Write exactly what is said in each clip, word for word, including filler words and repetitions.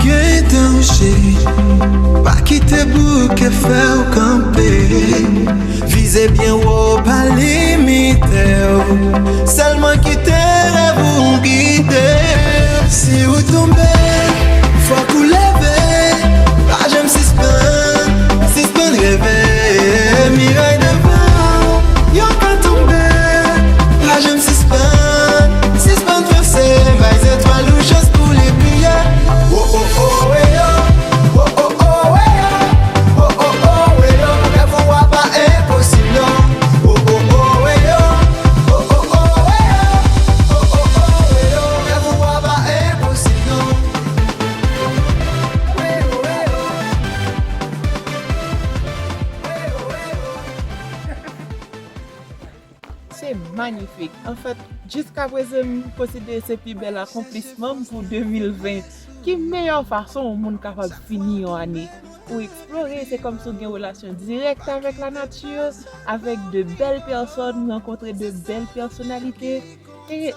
Gen tan w cheri, pa kite bouke fè w kanpe. Vize byen wo, pa limite w. Sèlman kite rèv ou gide. Si ou tonbe, fòk ou leve. Pa janm sispann, sispann reve. Miray devan, yo ka tonbe. Pa janm sispann, sispann panse. Bay zetwal ou chans pou li briye. Oh, oh, oh, eh, oh. Oh, oh, oh, eh, oh. Oh, oh, oh, eh, oh. Rèv ou a pa enposib, non. Oh, oh, oh, eh, oh. Oh, oh, oh, eh, oh. Oh, oh, oh, eh, oh. Rèv ou a pa enposib, non. Se manyifik. Anfèt, jiskaprezan, m konsidere se pi bèl akonplisman m pou de mil ven. Ki meyè fason yon moun kapab fini yon ane? Ou eksplore, se kòmsi w gen relasyon dirèk avèk lanati, avèk de bèl pèsòn, rankontre de bèl pèsonalite, e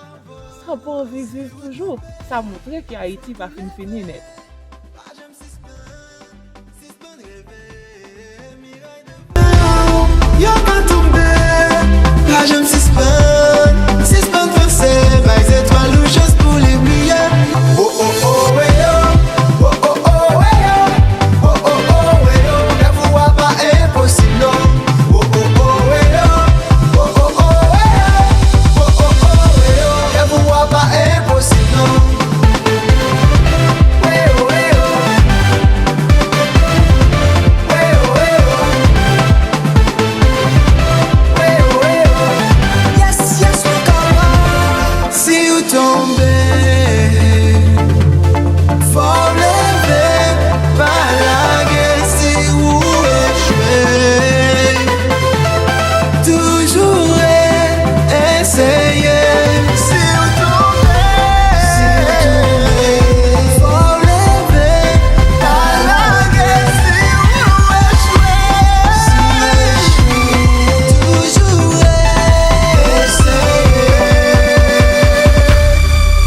sa w pa anvi viv toujou. Sa montre ke Ayiti pa fin fini nèt. Yo ka tonbe, pa janm sispann, sispann panse, bay zetwal ou chans pou li briye. Oh, oh, oh, eh, oh. Oh, oh, oh, eh, oh. Oh, oh, oh, eh, oh. Rèv ou a pa enposib, non. Oh, oh, oh, eh, oh. Oh, oh, oh, eh, oh. Oh, oh, oh, eh, oh. Rèv ou a pa enposib, non. Si ou tonbe, fò w leve, pa lage. Si ou echwe, toujou eseye. Si ou tonbe, fò w leve, pa lage. Si ou echwe, toujou eseye.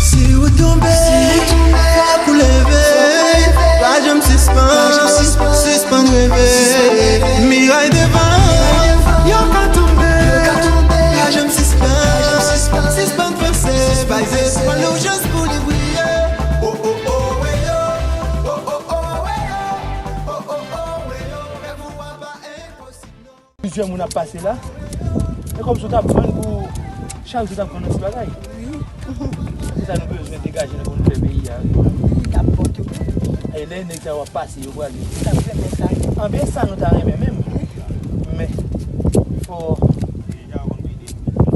Si ou tonbe, fòk ou leve, pa janm sispann, sispann reve. Miray devan, yo ka tonbe, pa janm sispann, sispann panse. Bay zetwal ou chans pou li briye. Oh, oh, oh, eh, oh. Oh, oh, oh, eh, oh. Oh, oh, oh, eh, oh. Rèv ou a pa enposib, non. Plizyè moun ap pase la. E kòmsi w t ap vann pou chak jou w t ap vann yon ti bagay. Wi. Se sa nou bezwen degaje nan pou nou fè peyi a. Wi, t ap bon tou. E lè nèg sa yo ap pase, yo pral yo. T ap renmen sa. Anben sa nou ta renmen menm. Men, fò,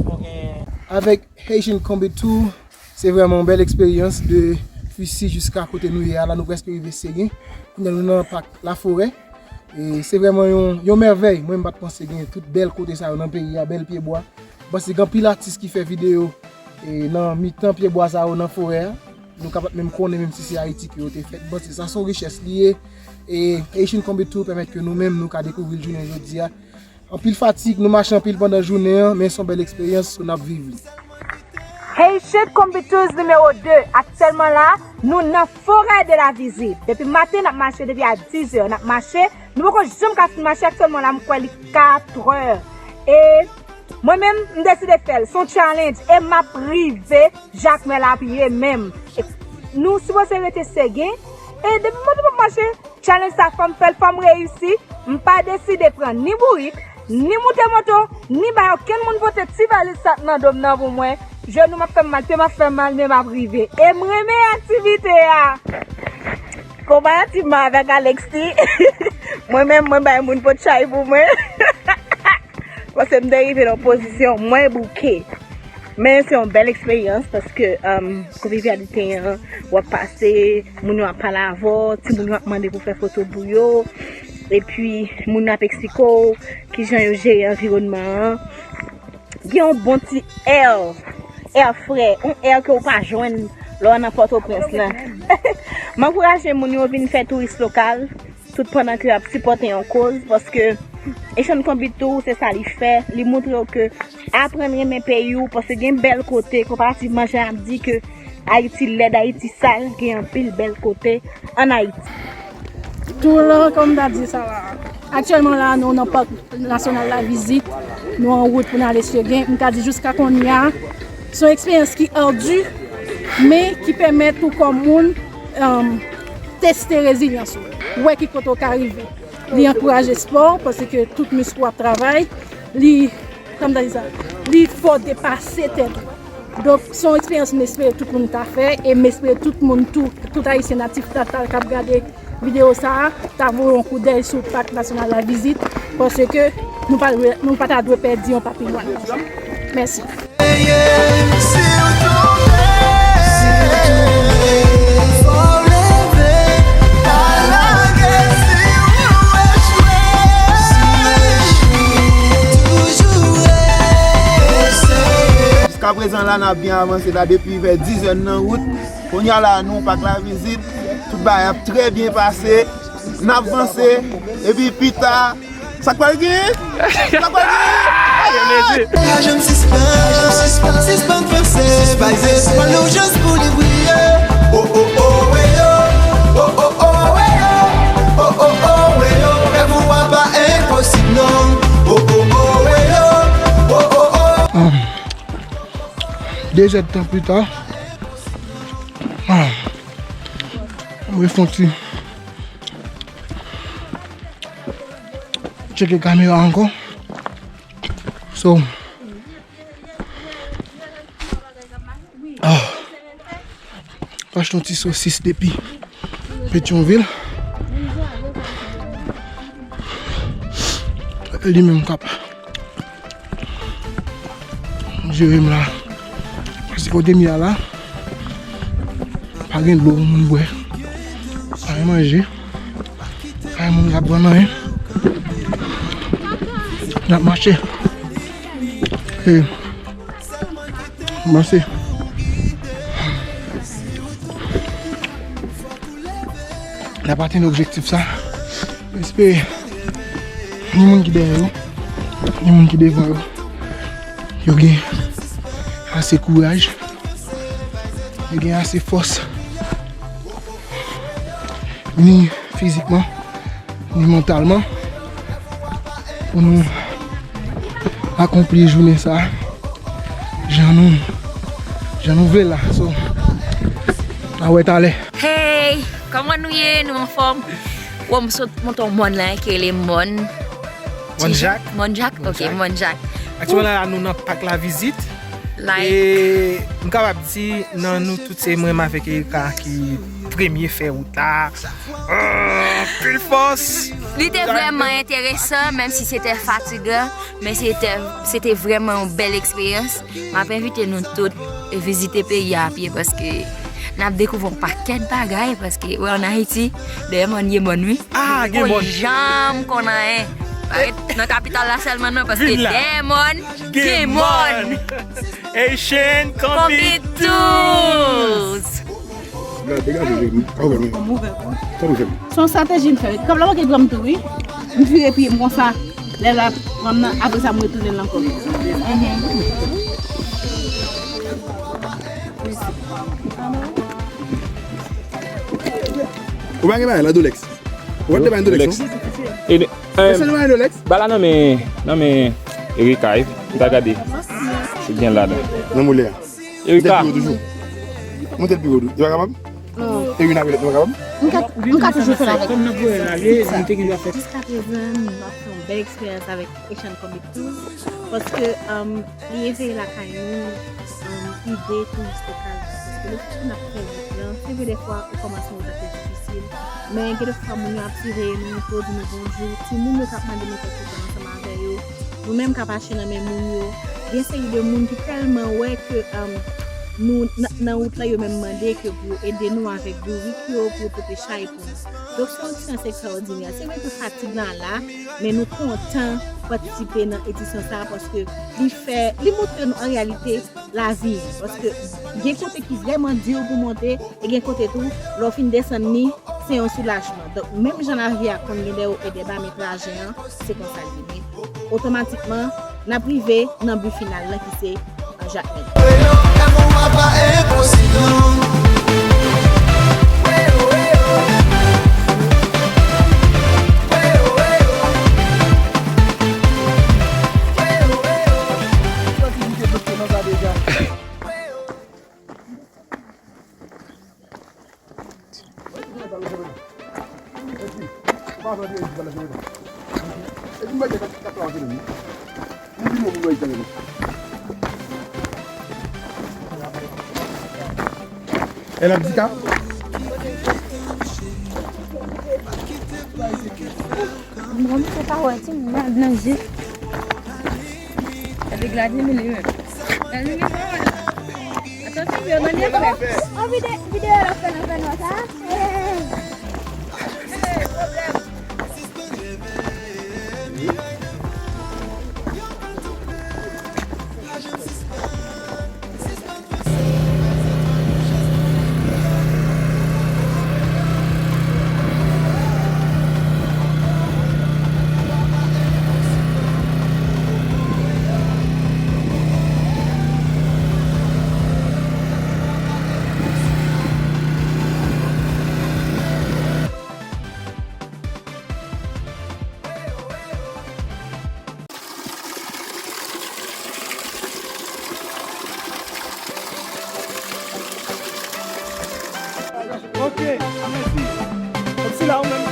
fò gen. Avèk Haitian Combi Tour, se vrèman yon bèl eksperyans de Fisi jiska kote nou ye a la, nou prèske rive Seguin. Kounye a nou nan pak Laforè. E se vrèman yon, yon mèvèy. Mwen, m pa t panse gen tout bèl kote sa yo nan peyi a, bèl pyebwa. M panse gen anpil atis ki fè videyo, e nan mitan pyebwa sa yo nan forè a. Nou ka pa t menm konnen menm si se Ayiti ke yo te fèt. M panse sa se yon richès li ye. E Haitian Combi Tour pèmèt ke nou menm nou ka dekouvri l jounen jodi a. Anpil fatig, nou mache anpil pandan jounen an, men se yon bèl eksperyans, so n ap viv li. Haitian Combi Tours nimewo de, aktyèlman la, nou nan Forêt de la Visite. Depi maten, n ap mache depi a diz è, n ap mache, nou poko janm ka fin mache, aktyèlman la, m kwè li kat è. E mwen menm, m deside fè l, se yon challenge, e m ap rive Jakmèl a pye menm. E nou sipoze rete Seguin, e depi maten m ap mache, challenge sa fò m fè l, fò m reyisi. M pa deside pran ni bourik, ni moute moto, ni bay okenn moun pote ti valiz sa k nan do m nan pou mwen. Jenou m ap fè m mal, pye m ap fè m mal, men m ap rive. E m renmen aktivite a. Konparativman avèk Alexis, mwen menm, mwen bay moun pot chay pou mwen. Paske m te rive nan pozisyon mwen bouke. Men se yon bèl eksperyans paske, um, konvivyalite an, w ap pase, moun yo ap pale avè w, timoun yo ap mande pou fè foto pou yo, epi moun yo ap eksplike w kijan yo jere anviwònman an. Gen yon bon ti air, air frè, yon air ke w pa jwenn lè w nan Pòtoprens lan. M ankouraje moun yo vin fè touris lokal, tout pandan ke y ap sipòte yon koz, paske Haitian Combi Tour, se sa li fè, li montre w ke aprann renmen peyi w, paske gen bèl kote, konparativman jan y ap di ke Ayiti lèd, Ayiti sal, gen anpil bèl kote ann Ayiti. Toulan, kòm m ta di sa la. Aktyèlman la, nou nan Pak Nasyonal Lavizit, nou an wout pou n ale Seguin. M ka di jiska kounye a, se yon eksperyans ki ardi, men ki pèmèt ou kòm moun, um, teste rezilyans ou. Wè ki kote w ka rive. Li ankouraje espò, paske tout misk ou ap travay, li, kòm ta di sa, li fè w depase tèt ou. Donk, se yon eksperyans m espere tout moun ta fè, e m espere tout moun tou, tout Ayisyen natif natal k ap gade videyo sa a, ta voye yon koudèy sou Pak Nasyonal Lavizit, paske nou pa, nou pa ta dwe pèdi yon papilwàn konsa. Mèsi. Jiska prezan la, n ap byen avanse la depi vè diz è nan wout. Kounye a la, nou Pak Lavizit, tout bagay ap trè byen pase. N ap vanse, epi pita, sa k pral genyen? Sa k pral genyen? Pa janm sispann, pa janm sispann, sispann panse, bay zespwa loujans pou li briye. Oh, oh, oh, we, oh. Oh, oh, oh, we, oh. Oh, oh, oh, we, oh. Rèv ou a pa enposib, non. Oh, oh, oh, we, oh. Oh, oh, oh. Ah. De zèdtan pita, ah, mwen fon ti tcheke kamera ankò. So, ah, m achte yon ti sosis depi Petyonvil. Li menm k ap jere m la. Paske kote m ye a la, pa gen dlo pou moun bwè. Pa gen manje. Pa gen moun k ap vann anyen. N ap mache. E, m panse n ap atenn objektif sa. M espere ni moun ki dèyè yo, ni moun ki devan yo, yo gen ase kouraj, yo gen ase fòs, ni fizikman, ni mantalman, pou nou akonpli jounen sa a jan nou, jan nou vle la. So, n a wè talè. Hey, kòman nou ye? Nou anfòm? Wè, m sot monte yon mòn la, ki rele mòn Mòn Tijak? Mòn Jak? Ok, Mòn Jak. Aktyèlman la, nou nan Pak Lavizit. Like. E m kapab di, nan nou tout, se mwen menm avèk Erika ki premye fè wout la. Ah, anpil fòs! Li te vrèman enteresan, menm si se te fatigan, men se te, se te vrèman yon bèl eksperyans. M ap envite nou tout vizite peyi a apye, paske n ap dekouvri yon pakèt bagay, paske, wè, ann Ayiti, dèyè mòn ye mòn, wi. Ah, gen mòn. Ou janm konn anyen. Pa ret nan kapital la sèlman, non, paske dèyè mòn, gen mòn. Haitian Konbit Tours. Se yon estrateji m fè. Kòb la manke pran m tou, wi. M vire pye m konsa. Lè la pran m nan, apre sa, m retounen l ankò. Mhm. Ou pa gen bagay la, Dolex? Ou pa t bay Dolex, non? E, e, ba la nan men, nan men Erika, wi. M ta gade si gen ladan. Nan moulè a. Erika. Depi yo toujou. Monte l pi wo, tou. Yo pa kapab? Erina, nou pa kapab? M ka, m ka toujou fè l avèk. Kòm nan voye l ale, nou te gen dwa fè. Jiska prezan, nou ap fè yon bèl eksperyans avèk Haitian Konbit Tours, paske, um, li eveye lakay nou, um, ide touris lokal. Paske le fèt ke n ap fè wout lan, se vre dèfwa, okòmansman, wout lan te difisil, men gen dèfwa moun yo ap siveye nou, pou yo di nou bonjou, timoun yo k ap mande nou fè foto ansanm avè yo, nou menm k ap achte nan men moun yo, gen seri de moun ki tèlman wè ke, um, nou nan, nan wout lan, yo menm mande ke pou yo ede nou avèk bourik yo, pou yo pote chay pou nou. Donk, se yon eksperyans ekstraòdinè. Se vre ke fatig lan la, men nou kontan patisipe nan edisyon sa a paske li fè, li montre nou an reyalite lavi. Paske gen kote ki vrèman di pou monte, e gen kote tou, lè w fin desann li, se yon soulajman. Donk, menm jan lavi a konn gen dè wo e dè ba, men trajè an, se konsa l ye. Men, otomatikman, n ap rive nan bi final lan ki se, euh, Jakmèl. Konba pa enposib non. L ap di ka? Mwen se pa wè ti mad nan je. Gade gladi men li menm. Gade li menm. Atansyon, yo nan lye frè. An vide, videyo la fè nan fè nwa sa. Ok, mèsi. Mèsi la, ou menm.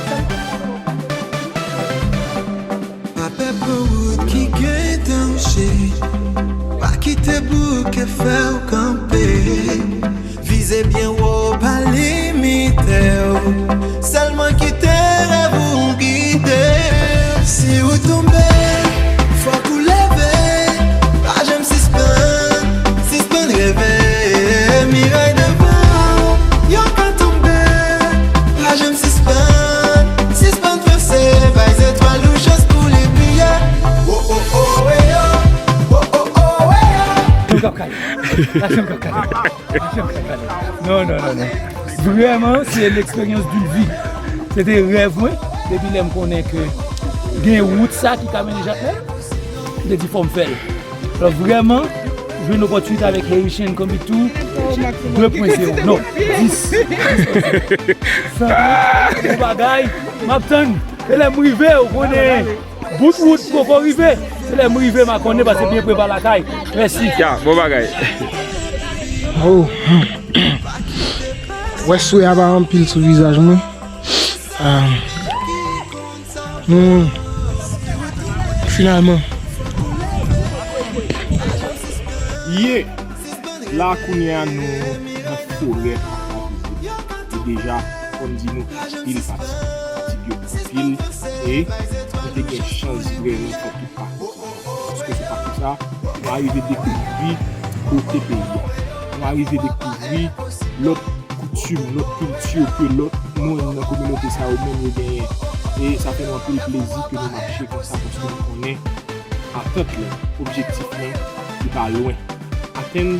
Pa pè pran wout ki gen danje. Pa kite bouke fè w kanpe. Vize byen wo, pa limite w. Sèlman kite rèv ou gide w. Si ou tonbe, fòk ou leve. Pa janm sispann, sispann reve. Miray devan w, yo ka tonbe. Pa janm sispann, sispann panse. Bay zetwal ou chans pou li briye. Wo, wo, wo, e yo. Wo, wo, wo, e yo. Chanm k ap kale. La chanm k ap kale. La chanm k ap kale. Non, non, non, non. Vrèman, se l'expérience d'une vie. Se te rèv mwen, depi lè m konnen ke gen wout sa ki ka mennen Jakmèl, m te di fò m fè l. Alò, vrèman, jwenn opòtinite avèk Haitian Comedy Tour de pwen zewo. Non, dis. Dis. Bon bagay, m ap tann. E lè m rive, ou konnen. Bout wout poko rive. Se lè m rive, m a konnen, paske byen prepa lakay. Mèsi. Ya, bon bagay. Oh. Wè swè a pa anpil sou vizaj mwen. Ah. Hmm. Finalman. Ye. La kounye a nou nan forè Akwavize. E deja, fò m di nou anpil fatig. Fatig yo anpil. E nou te gen chans vrèman fè tout pakou sa. Paske se pakou sa, nou arive dekouvri bote peyi a. Nou arive dekouvri lòt koutim, lòt kilti ke lòt moun nan kominote sa yo menm yo genyen. E sa fè nou anpil plezi ke nou mache konsa paske nou konnen atant lan, objektif lan, li pa lwen atenn,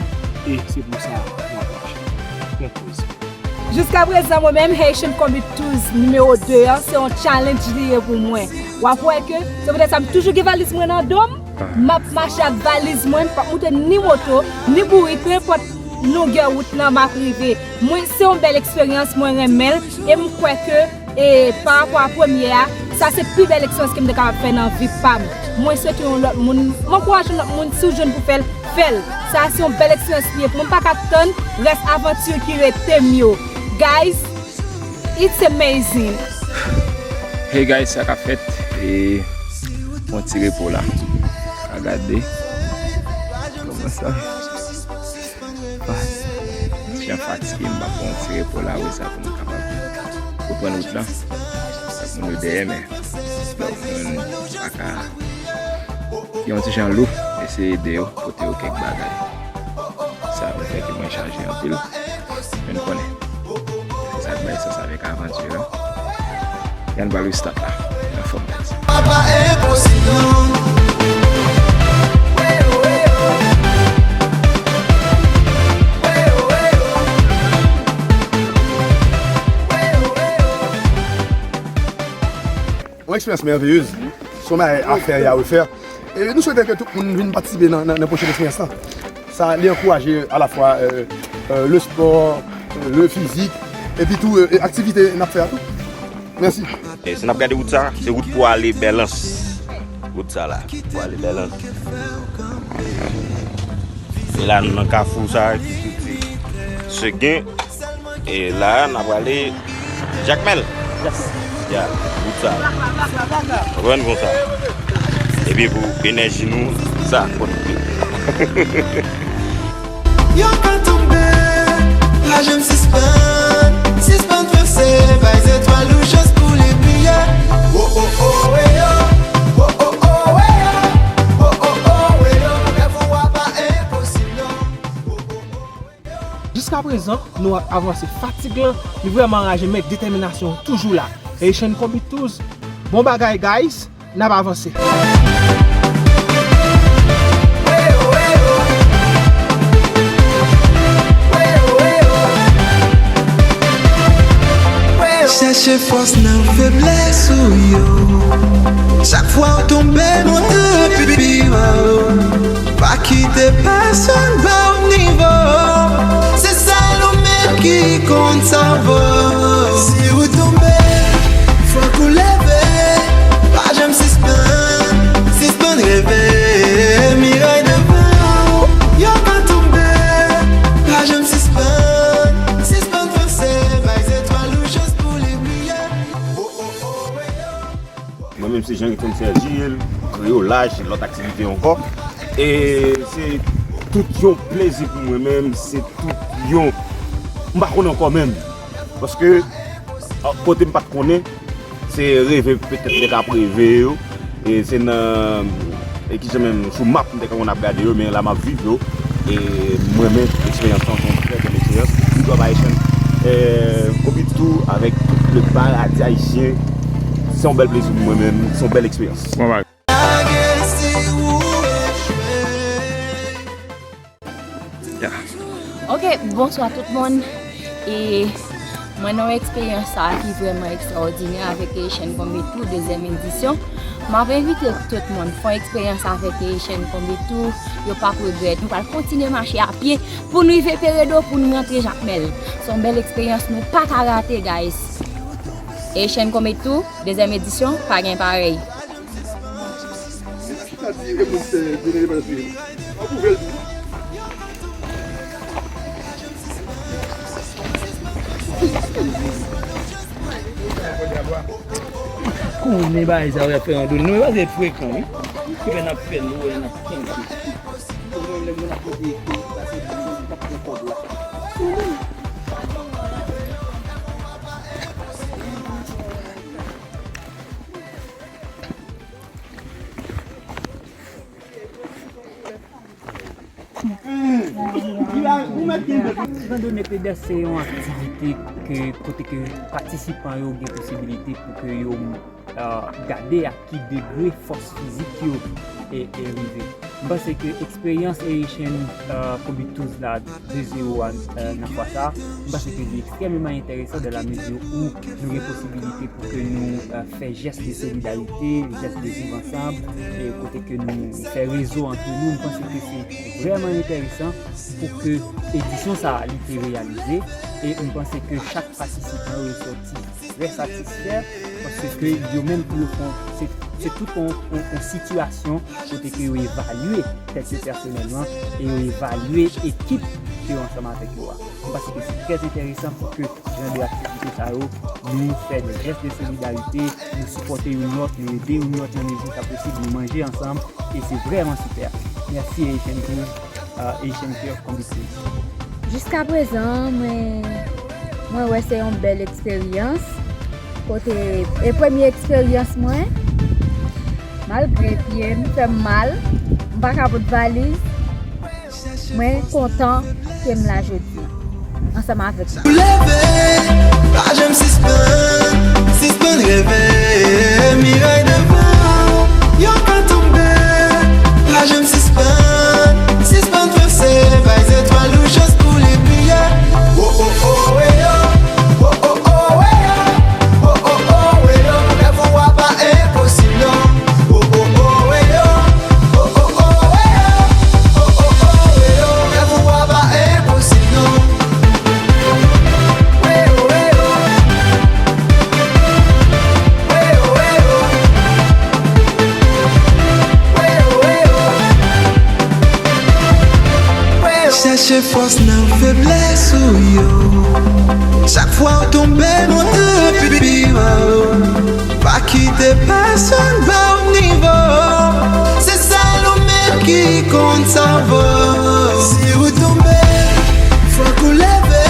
e se pou sa nou ap mache. Pran poz. Jiskaprezan, mwen menm, Haitian Comedy Tours nimewo de an, se yon challenge li ye pou mwen. W ap wè ke, se poutèt sa m toujou gen valiz mwen nan do m, m ap mache ak valiz mwen, m p ap moute ni moto, ni bourik, pe enpòt longè wout lan m ap rive. Mwen, se yon bèl eksperyans, mwen renmen l, e m kwè ke, e, pa rapò a premye a, sa se pi bèl eksperyans ke m te kapab fè nan vi pa m. Mwen swete yon lòt moun, m ankouraje yon lòt moun, si w jwenn pou fè l, fè l. Sa se yon bèl eksperyans li ye pou mwen, m pa ka tann rès avanti ki rete m yo. Guys, it's amazing. Hey guys, sa k ap fèt? E, yon ti repo la. A gade. Kòman sa? Ti jan fatige, m p ap pran ti repo la, wi, sa pou nou kapab reprann wout lan. Sa pou nou dèyè, men lè w konn pa ka, yon ti jan lou, eseye ede yo, pote yo kèk bagay. Sa vin fè ke mwen chaje anpil. Men nou konnen. Se sa k bay sans avèk avanti lan. Ann ba l restart la. Anfòm, guys. Papa enposib non. Yon eksperyans mèveyez. Se yon bagay a fè e a refè. E nou swete ke tout moun vin patisipe nan, nan, nan pwochen eksperyans lan. Sa, li ankouraje alafwa, euh, euh, le sport, euh, le fizik, epi tou, euh, aktivite n ap fè a tou. Mèsi. E si n ap gade wout sa, se wout pou ale Bèlans. Wout sa la, pou ale Bèlans. E la, nou nan kafou sa ki soti Segen. E la, n ap prale Jakmèl. Ya, wout sa. Konprann konsa. Epi pou enèji nou, sa, konn. Yo ka tonbe, pa janm sispann, sispann panse, bay zetwal ou chans pou li briye. Oh, oh, oh, eh, yo. Oh, oh, oh, eh, yo. Oh, oh, oh, eh, yo. Rèv ou a pa enposib, non. Oh, oh, oh, eh, yo. Jiskaprezan, nou ap avanse. Fatig lan, li vrèman anraje, men detèminasyon toujou la. Haitian Combat Tours, bon bagay, guys. N ap avanse. Chèche fòs nan feblès ou yo. Chak fwa w tonbe, monte pi wo. Pa kite pèsonn ba w nivo. Se sèl ou menm ki konn sa vo. Si ou tonbe, fòk ou leve. Pa janm sispann, sispann reve. Miray devan ou, yo ka tonbe. Pa janm sispann, sispann panse. Bay zetwal ou chans pou li briye. Mwen menm se Jean Ricton Sergil, Kreyolaj, lòt aktivite ankò. E se tout yon plezi pou mwen menm, se tout yon, m pa konnen ankò menm. Paske, a, kote m pa t konnen, se reve petèt m te ka ap reve yo. E se nan, e kijan menm, sou map m te ka konn ap gade yo, men la m ap viv yo. E mwen menm, eksperyans lan se yon trè bèl eksperyans. Big up Haitian, e, Combat Tours avèk tout le paradi ayisyen. Se yon bèl plezi pou mwen menm, se yon bèl eksperyans. Bon bagay. Ya. Ok, bonswa tout moun. E mwen nan eksperyans sa a ki vrèman ekstraòdinè avèk Haitian Combat Tours dezyèm edisyon. M ap envite tout moun fè yon eksperyans avèk Haitian Combat Tours. Yo p ap regrèt. Nou pral kontinye mache a pye pou nou rive Peredo, pou nou rantre Jakmèl. Se yon bèl eksperyans nou pa ka rate, guys. Haitian Combat Tours, dezyèm edisyon, pa gen parèy. Sa di e moun se Dieudonné Valcin. An pou vèl di. Konnen bagay sa yo ap fè yon doul. Nou pa se frekan, wi. Ki fè n ap fè l, nou wè n ap kenbe. Mwen menm lè mwen ap pote, pase mwen p ap pran kòd la. Randonnée pédestre se yon aktivite ke, kote ke patisipan yo gen posibilite pou ke yo, euh, gade a ki degre fòs fizik yo, e, e rive. M panse ke eksperyans Haitian, euh, Combat Tours la de zewo a, euh, nan fwa sa, m panse ke li ekstrèmeman enteresan dans la mesure où nou gen posibilite pou ke nou, euh, fè jès de solidarite, jès de viv ansanm, e kote ke nou fè rezo ant nou. M panse ke se vrèman enteresan pou ke edisyon sa a li te reyalize, e m panse ke chak patisipan yo sòti trè satisfè, paske yo menm tou yo fè, se, se tout yon, yon, yon sitiyasyon kote ke yo evalye tèt yo pèsonèlman e yo evalye ekip ke yo ansanm avèk yo a. M panse ke se trè enteresan pou ke jan de aktivite sa yo, nou fè de jès de solidarite, nou sipòte youn lòt, nou ede youn lòt nan mezi sa posib, nou manje ansanm, e se vrèman sipè. Mèsi Haitian Tours, euh, Haitian Care Combat Tours. Jiskaprezan, mwen, mwen wè se yon bèl eksperyans. Kote, e premye eksperyans mwen, malgre pye m fè m mal, m pa ka pote valiz, mwen kontan ke m la jodi a, ansanm avèk nou. Leve, pa janm sispann, sispann reve, miray devan ou, yo ka tonbe, pa janm sispann, sispann panse, bay zetwal ou chans pou li briye. Oh, oh, oh, eh, yo. Oh, oh, oh, eh, yo. Oh, oh, oh, eh, yo. Rèv ou a pa enposib, non. Oh, oh, oh, eh, yo. Oh, oh, oh, eh, yo. Oh, oh, oh, eh, yo. Chèche fòs nan feblès ou yo. Chak fwa w tonbe, monte pi wo. Pa kite pèsonn ba w nivo. Se sèl ou menm ki konn sa w vo. Si w tonbe, fòk ou leve.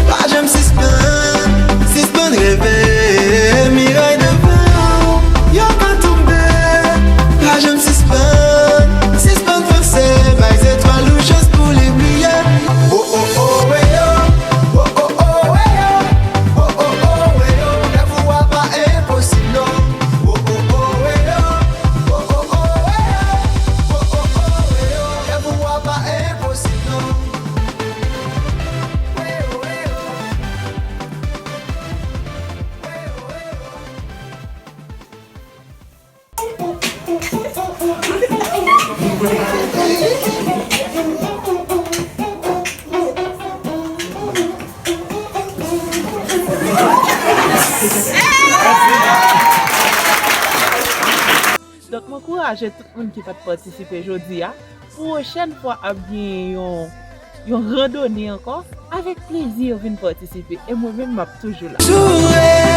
Pa janm sispann, sispann reve. Miray devan w, yo ka tonbe. Pa janm sispann, sispann panse. Bay zetwal ou chans pou li briye. Oh, oh, oh, eh, yo. Oh, oh, oh, eh, yo. Oh, oh, oh, eh, yo. Rèv ou a pa enposib, non. Oh, oh, oh, eh, yo. Oh, oh, oh, eh, yo. Oh, oh, oh, eh, yo. Rèv ou a pa enposib, non. Donk, m ankouraje tout moun ki pa t patisipe jodi a. Pwochèn fwa, ap gen yon, yon randone ankò. Avèk plezi, vin patisipe. E mwen menm, m ap toujou la. Joure,